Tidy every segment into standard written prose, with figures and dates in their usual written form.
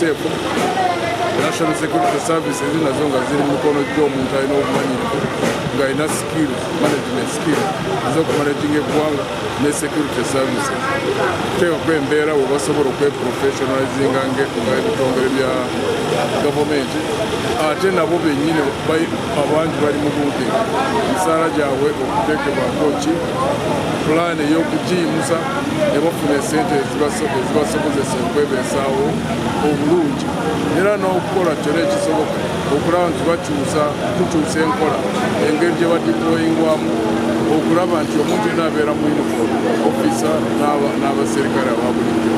safe, National Security Services nazo nga ziri mu mikono gy'omuntu alina obumanyirivu, ng'alina skills, management skills ez'okumanaginga eggwanga ne security services, kuteekako embeera we basobola okweprofessionalizinga nga ebitongole bya gavumenti. Ate nabo bennyini abangi bali mu bunkenke, emisaala gyabwe okuteekebwako ki pulaani ey'okugiyimusa ne bafuna esente ezibasobozesa okwebeesaawo obulungi, era n'okukola kyona ekisoboka okulaba nti bakyusa, tukyusa enkola, engeri gye badeployingwamu, okulaba nti omuntu yenna abeera mu uniform, officer n'abaserikale aba bulijjo,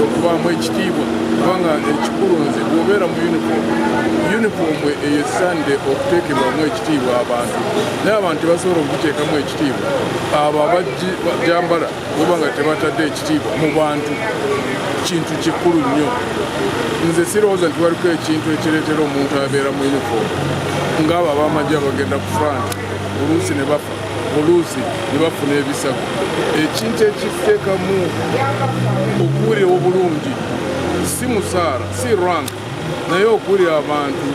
okubaamu ekitiibwa, kubanga ekikulu nze bw'obeera mu uniform, uniform eyo esaanidde okuteekebwamu ekitiibwa abantu, naye abantu tebasobola okugiteekamu ekitiibwa abo abajambala oba nga tebatadde ekitiibwa mu bantu. Kintu kikulu nnyo. Nze sirowooza nti waliko ekintu ekireetera omuntu abeera mu uniform ng'abo abamagye abagenda ku front, oluusi ne bafa, oluusi ne bafuna ebisago. Ekintu ekiteekamu okuwulira obulungi si musaala, si rank, naye okuwulira abantu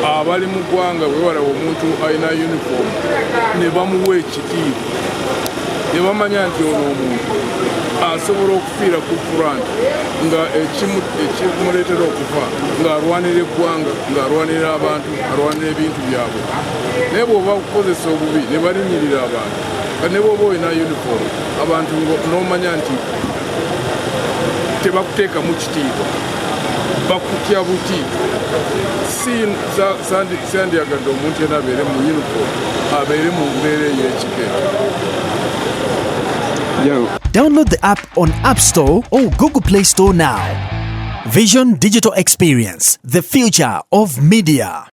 abali mu ggwanga bwe balaba omuntu alina uniform ne bamuwa ekitiibwa, ne bamanya nti ono omuntu asobola okufiira ku front, nga ekimuleetera okufa ng'alwanira eggwanga, ng'alwanira abantu, alwanira ebintu byabwe. Naye bw'oba okukozesa obubi ne balinyirira abantu, nga ne bw'oba olina uniform, abantu n'omanya nti tebakuteekamu kitiibwa, bakutya buti. Sandyagadde omuntu yena abeere mu uniform abeere mu mbeera ey'ekika ekyo. Download the app on App Store or Google Play Store now. Vision Digital Experience, the future of media.